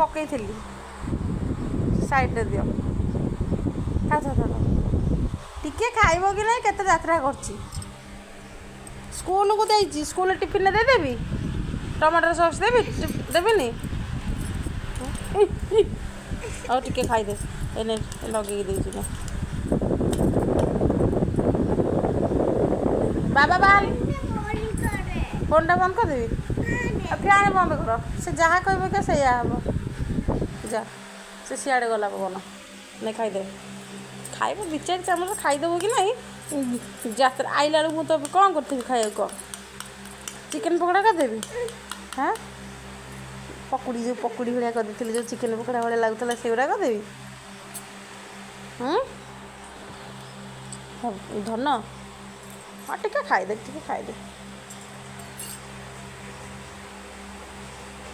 ପକେଇଥିଲି, ସାଇଡ଼ରେ ଦିଅ। ଥାଉ ଥାଉ ଥାଉ, ଟିକେ ଖାଇବ କି ନାହିଁ, କେତେ ଯାତ୍ରା କରୁଛି। ସ୍କୁଲକୁ ଦେଇଛି, ସ୍କୁଲ ଟିଫିନରେ ଦେଇଦେବି। ଟମାଟୋ ସସ୍ ଦେବି, ଦେବିନି? ଆଉ ଟିକେ ଖାଇଦେ। ଏନେ ଲଗେଇକି ଦେଇଛି ନା। ବାବା ବାହାର। ଫୋନ୍ଟା ବନ୍ଦ କରିଦେବି ଆଉ ଫ୍ୟାନ୍ ବନ୍ଦ କର। ସେ ଯାହା କହିବ କି ସେଇଆ ହେବ। ଯା, ସେ ସିଆଡ଼େ ଗଲା ପବନ ନେ। ଖାଇଦେ, ଖାଇବ। ଦୁଇ ଚାରି ଚାମଚ ଖାଇଦେବ କି ନାହିଁ? ଯାତ୍ରା ଆଇଲା ବେଳକୁ ମୁଁ ତ କ'ଣ କରିଥିବି ଖାଇବାକୁ? କ'ଣ ଚିକେନ୍ ପକୋଡ଼ା କରିଦେବି? ହାଁ, ପକୁଡ଼ି, ଯେଉଁ ପକୁଡ଼ି ଭଳିଆ କରିଦେଇଥିଲି, ଯେଉଁ ଚିକେନ୍ ପକୋଡ଼ା ଭଳିଆ ଲାଗୁଥିଲା, ସେଗୁଡ଼ା କରିଦେବି। ଧନ, ହଁ, ଟିକେ ଖାଇଦେ, ଟିକେ ଖାଇଦେ।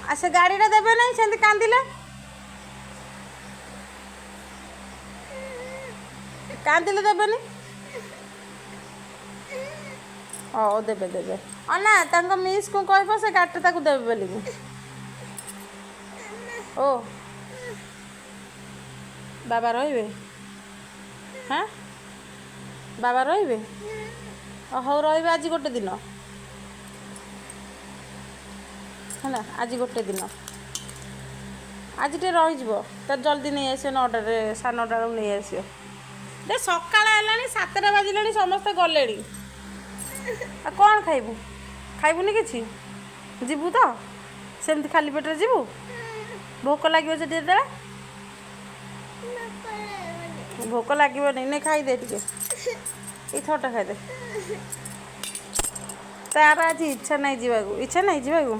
ଆଉ ସେ ଗାଡ଼ିଟା ଦେବେ ନାହିଁ ସେମିତି କାନ୍ଦିଲେ? କାନ୍ଦିଲେ ଦେବେନି? ହଉ, ଦେବେ ଦେବେ। ଅନା, ତାଙ୍କ ମିସ୍କୁ କହିବ ସେ ଗାଡ଼ିଟା ତାକୁ ଦେବେ ବୋଲିକି। ଓ ବାବା ରହିବେ? ହାଁ, ବାବା ରହିବେ? ହଉ, ରହିବେ ଆଜି ଗୋଟେ ଦିନ ହେଲା। ଆଜି ଗୋଟେ ଦିନ, ଆଜି ଟିକେ ରହିଯିବ। ତାର ଜଲ୍ଦି ନେଇ ଆସିବ, 9ଟାରେ, 9:30 ବେଳକୁ ନେଇ ଆସିବ। ଦେ, ସକାଳ ହେଲାଣି, 7ଟା ବାଜିଲାଣି, ସମସ୍ତେ ଗଲେଣି। ଆଉ କ'ଣ ଖାଇବୁ? ଖାଇବୁନି କିଛି? ଯିବୁ ତ ସେମିତି ଖାଲି ପେଟରେ ଯିବୁ, ଭୋକ ଲାଗିବ ସେଠି ଯେତେବେଳେ। ଭୋକ ଲାଗିବନି? ନେ, ଖାଇଦେ ଟିକେ, ଏଇ ଥରଟା ଖାଇଦେ। ତାର ଆଜି ଇଚ୍ଛା ନାହିଁ ଯିବାକୁ, ଇଚ୍ଛା ନାହିଁ ଯିବାକୁ।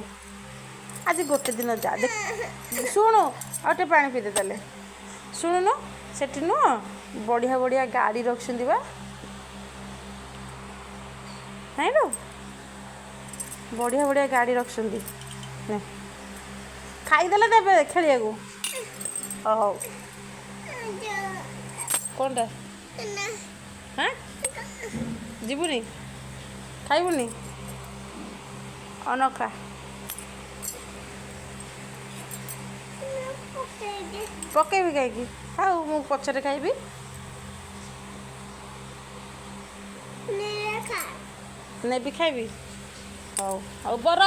ଆଜି ଗୋଟେ ଦିନ ଯା। ଦେଖ, ଶୁଣୁ, ଆଉ ଟିକେ ପାଣି ପିଇଦେ ତାହେଲେ। ଶୁଣୁନୁ, ସେଠି ନୁହଁ ବଢ଼ିଆ ବଢ଼ିଆ ଗାଡ଼ି ରଖିଛନ୍ତି ବା। ନାଇଁ ଲୋ, ବଢ଼ିଆ ବଢ଼ିଆ ଗାଡ଼ି ରଖିଛନ୍ତି। ନେ, ଖାଇଦେଲେ ଦେବେ ଖେଳିବାକୁ। ହଉ, କ'ଣଟା? ହାଁ, ଯିବୁନି? ଖାଇବୁନି? ଅନଖା। ପକେଇବି କାହିଁକି? ଖାଉ, ମୁଁ ପଛରେ ଖାଇବି। ନେବି, ଖାଇବି। ହଉ ହଉ, ବର।